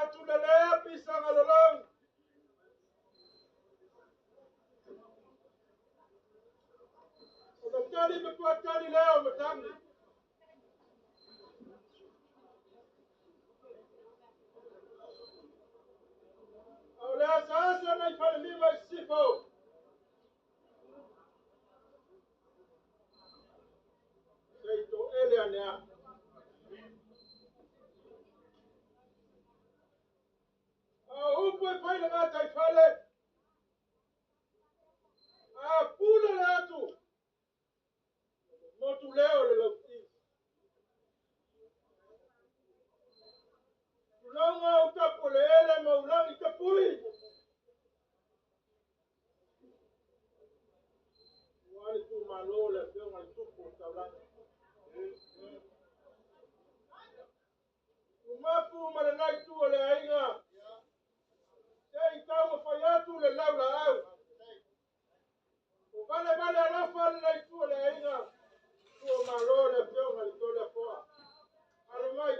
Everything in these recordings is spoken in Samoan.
Atulelea pisanga lolong. O tali me tuatali leo matangi. O lea sasa na ifaliliwa isifo. Seito ele anea. Upu e fai le gata i fale. A pula le atu. Motu leo le lauti. Tulonga o tapu le ele maulangi tapui. Wale tu malo le afionga le tupu o taulanga. Umapu ma le nai tu o le aiga. Sei tau ma atu le lau la au. O vale vale alofa le nai tu o le aiga. Tu o malo le afionga le tole afoa. Alo mai.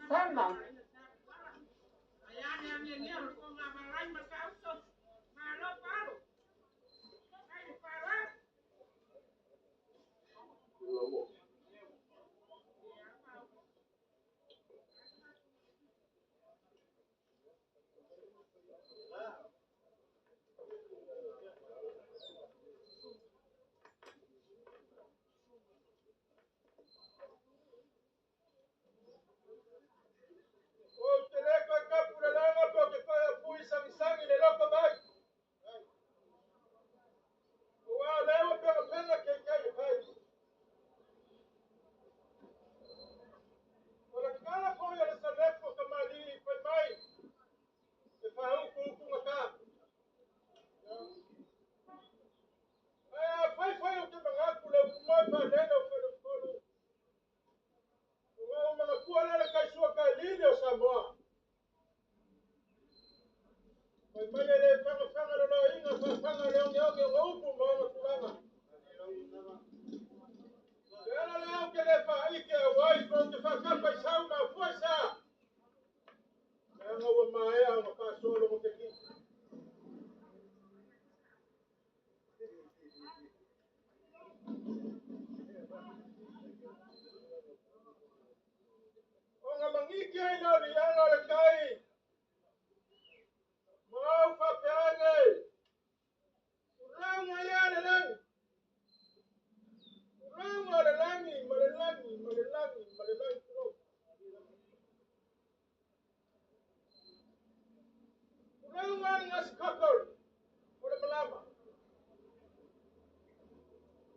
Sama. Sangi sangi le lopa mai. Fai mai e le fagafaga le loiga fafaga le ogeoge o upu ma ona tulaga. Le ala lea ou te le faaike auai pe ou te faakapa i sau ma afua i sa. Leaga ua maea ona faasoa logo tekini. Ona magiki ai lea o liaga o le tai. Ma au faapea ane. Tulaga ia le lagi. Tulaga o le lagi ma le lagi ma le lagi ma le lagi tulou. Tulaga le gasikakol o le malama.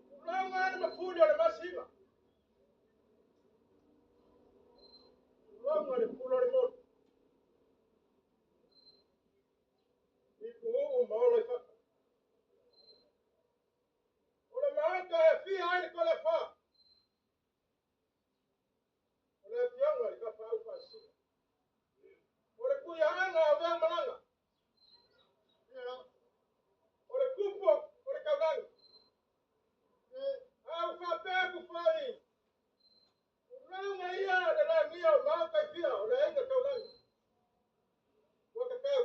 Tulaga le mafuli o le masina. Tulaga le pula o le motu. I puuu ma ola i fata. O le maota e fia ai le toleafoa. O le afioga i le Tapaau Faasisina. O le Tuiaana o avea malaga. O le tupu o le taulagi. A ua faapea atu foi, tulaga ia le lagia o maota e fia o le aiga taulagi. Ua tatau.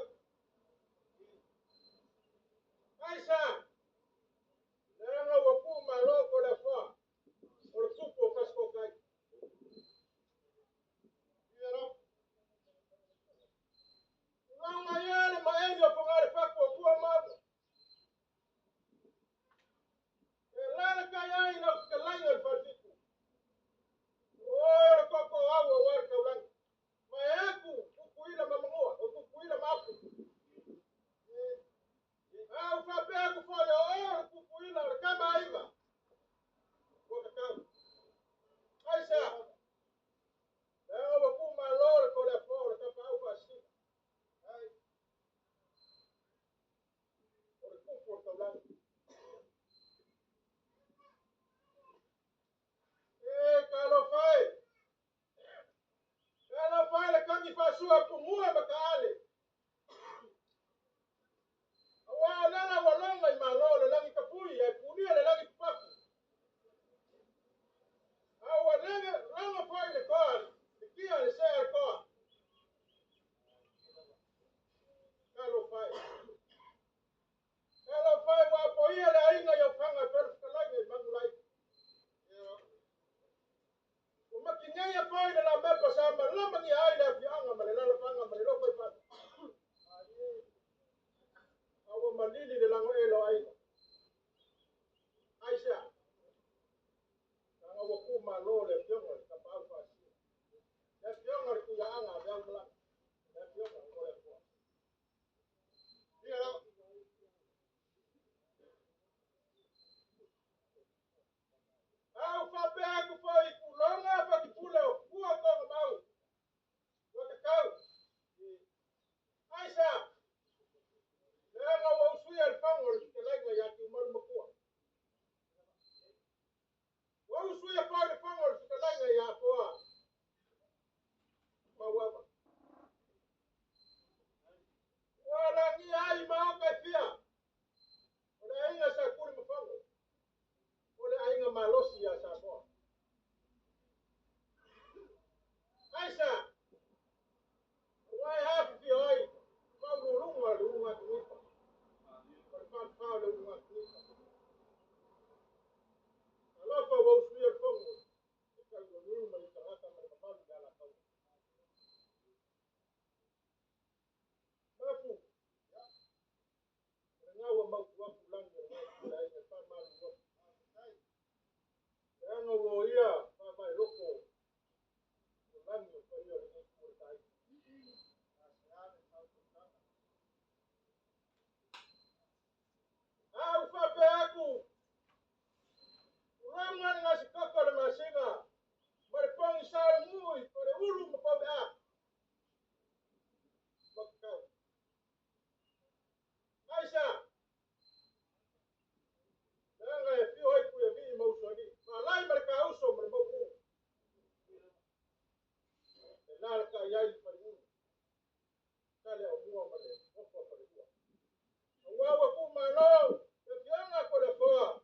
Leaga ua tuumalo le afioga a Toleafoa,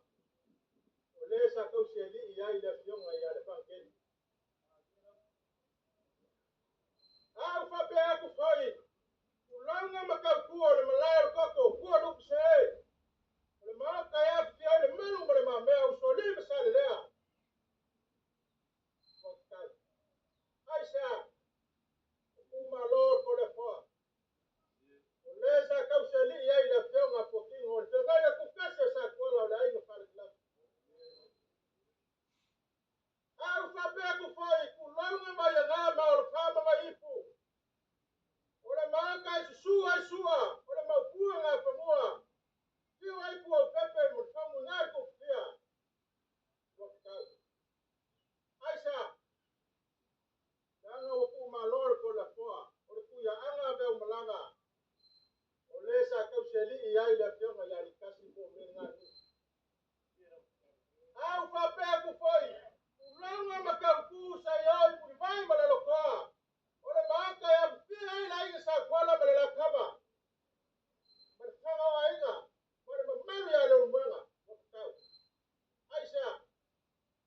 o le sa tausialii ai le afioga ia Lefagatele. A ou faapea atu foi, tulaga ma tautua o le malae o le toto, tua lupu se, o le maota e afifio ai le Malu ma le Mamea, Usoalii ma Salelea. Ua tatau. Aisea? Ua tuumalo le Toleafoa. O le sa tausialii ai le afioga a Fuatino, o le feagai tutasi o Satuala o le aiga faalavelave. A ou faapea atu foi, tulaga mai aga ma Olofa ma Vaiipu, o le maota e susu ai sua, o le maupua gafanua, fiu ai Puaupepe ma le faumuina le tupufia. Ua tatau. Aisea? Leaga ua tuumalo le Toleafoa, o le Tuiaana Veumalaga, o le sa tausialii ai le afioga ia Litasi po o Meleganuu. A ou faapea atu foi, tulaga ma tautu sa i ai Mulivai ma Lalotoa, o le maota e afifia ai le aiga Satuala ma le Latama, ma le faga o aiga, ma le mamalu ia Leulumoega. Ua tatau. Aisea?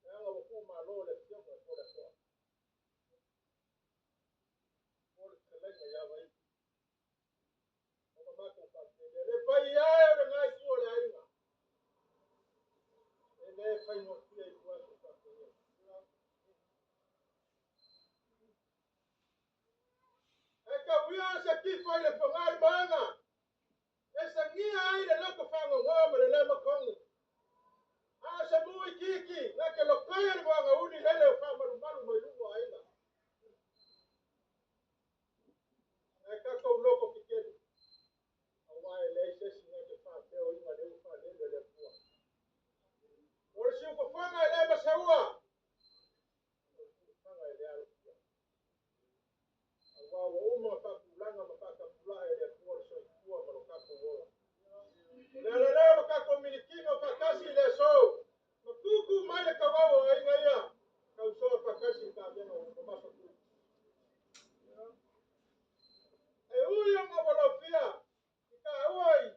Leaga ua tuumalo le afioga i Toleafoa. O le fetalaiga ia Vaipu. Ona matou faapea, le paia e o le gaitu o le aiga. E le faigofie i tuaso faapea. E tauia se tifa i le fogaa i maana, e sagia ai le loto fagogoa ma le le matogi. A o se mu itiiti, na te lotoia le moana uli lele o faamalumalu mai luga o aiga. Ae tatou loko tetele, aua e leai se isi na te faapea o iga leu faalele le Atua. O le siufofoga e le masaua, o le siufofoga e le alofia. Aua ua uma ona faatulaga ma faatapulaa e le Atua le soifua ma lo tatou ola. O le ala lea o lo tatou militino faatasi i le aso, ma tutu mai le tauau o aiga ia, tausoa faatasi i taavega o mamafa tu. E ui ona ua lofia i taua i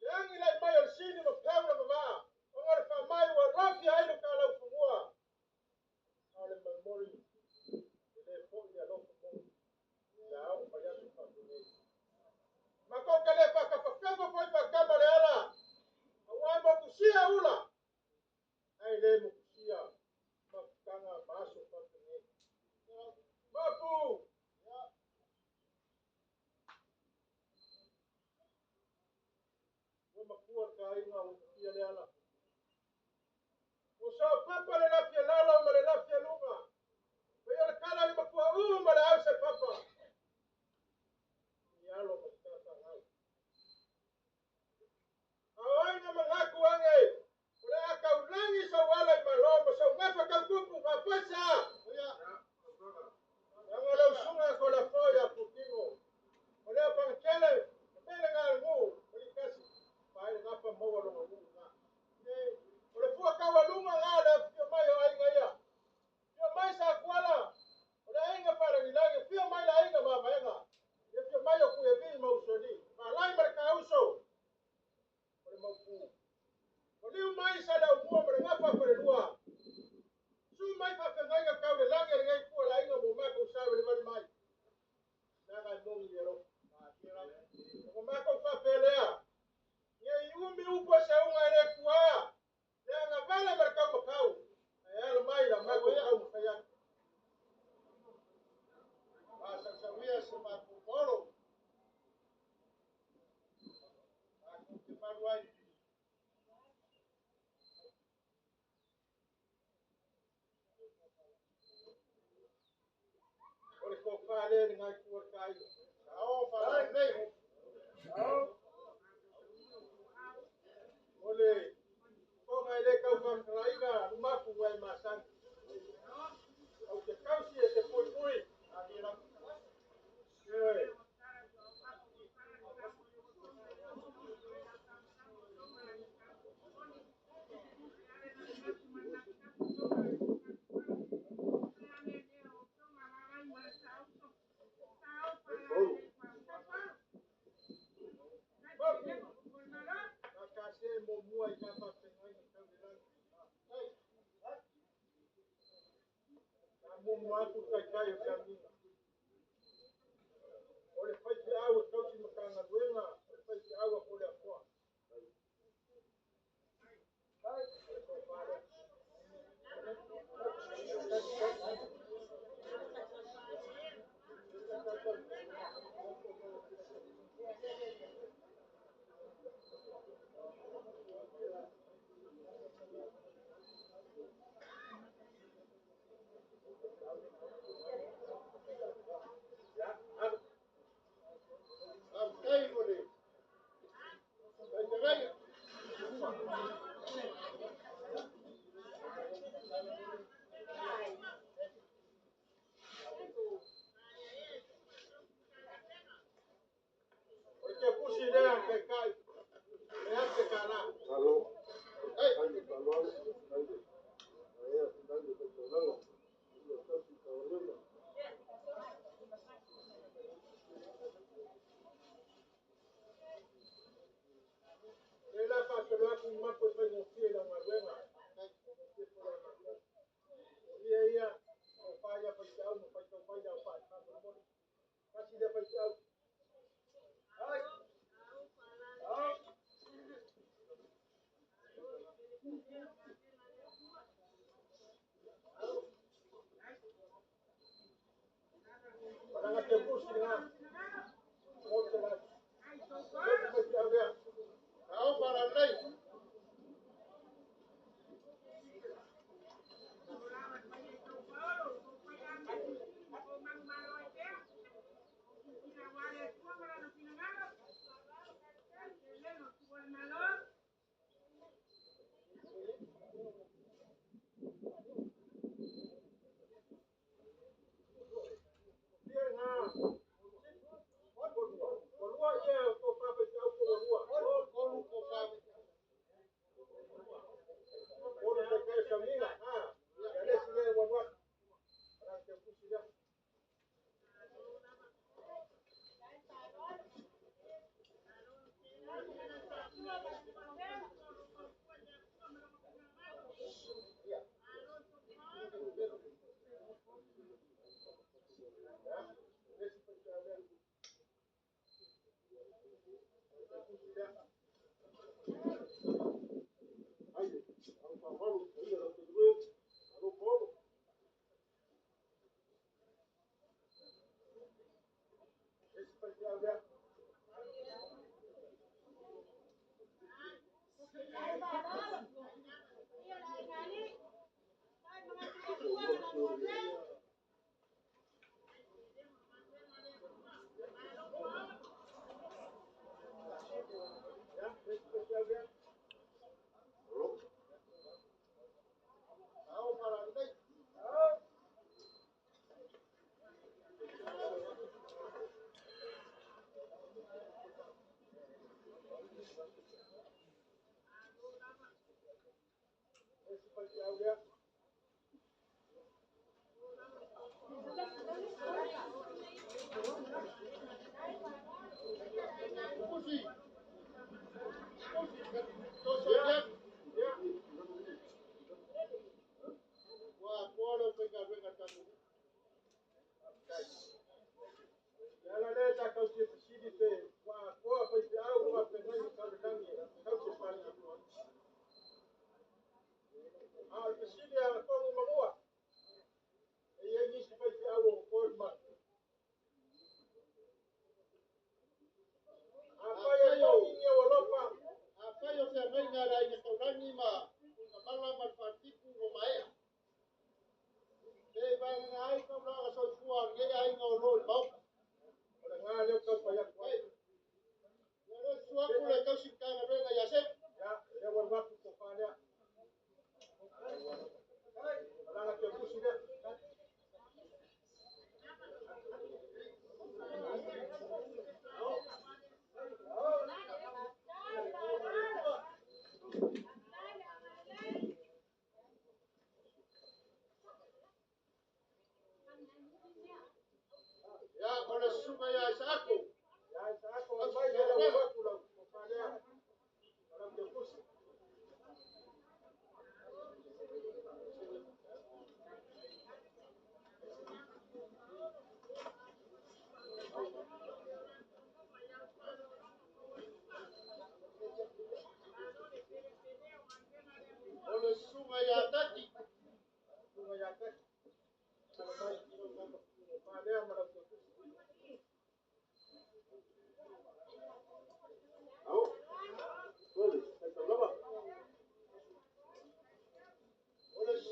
le agi lai mai o le sini ma peu le vavaa, ona o le faamai ua lofia ai le talaufanua. A o le momoli e le foi le alofa moni, ia oo mai aso faapenei. Matou te le faatafafefa foi faatama le ala, aua e motusia ula, ae le motusia mafutaga ma aso faapenei. Mapu! Ua matua le taaiga ua matia le ala. Ua soopapa le lafi e lalo ma le lafi e luga. Pei o le tala i le matua u ma le au se papa. I alo ma le tafanau. A o ai na manatu ane, o le a taulagi sau ala i malo ma sau gafa tautupu faafoisa. Leaga lau susuga Toleafoa ia Putino, o le apagatele, e mele galemu, o litasi, pae le gafa maua lona nuu na. O le fua taualuga la le afifio mai o aiga ia. Fio mai Satuala, o le aiga faalagilagi, fio mai le aiga Mavaega, e fio mai o Kuialii ma Usoalii, Malai ma le Tauso, o le Maupu. O liu mai Saleaaumua ma le gafa falelua, su mai faafeagaiga tau le lagi a lenei itu o le aiga mo matou sa valivali mai. Leaga e moni le alofa. Ona matou faapea lea, ne i umi upu a seuga e le tuā, le agavale ma le taumatau, ae ala mai la matou taumafai atu. Faasausauvia se matou polo. Matou te malu ai. O le tofa lea i le gaitu o le taaiga. Sao faalelei. O le fofoga e le tau faamatalaina lumafu ua e masani. Ou te tausi e te puipui. Ioe.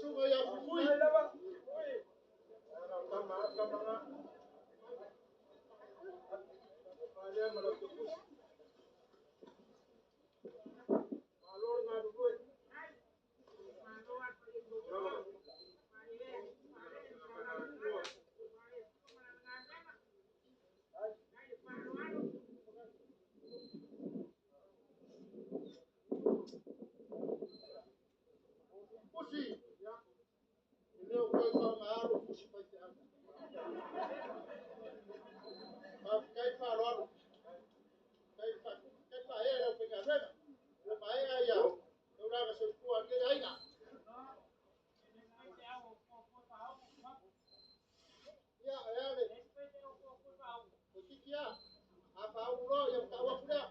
Susuga ia Fuifui. Pusi. E le o koe whaunga pusi pai te anga. Kai wharoaro. Kai whaea rau penga rena. Ua maea ia. Tauranga soifua ke aina. Ia, e ale. O tiki a. A whaungu roa ia mtaua pulea.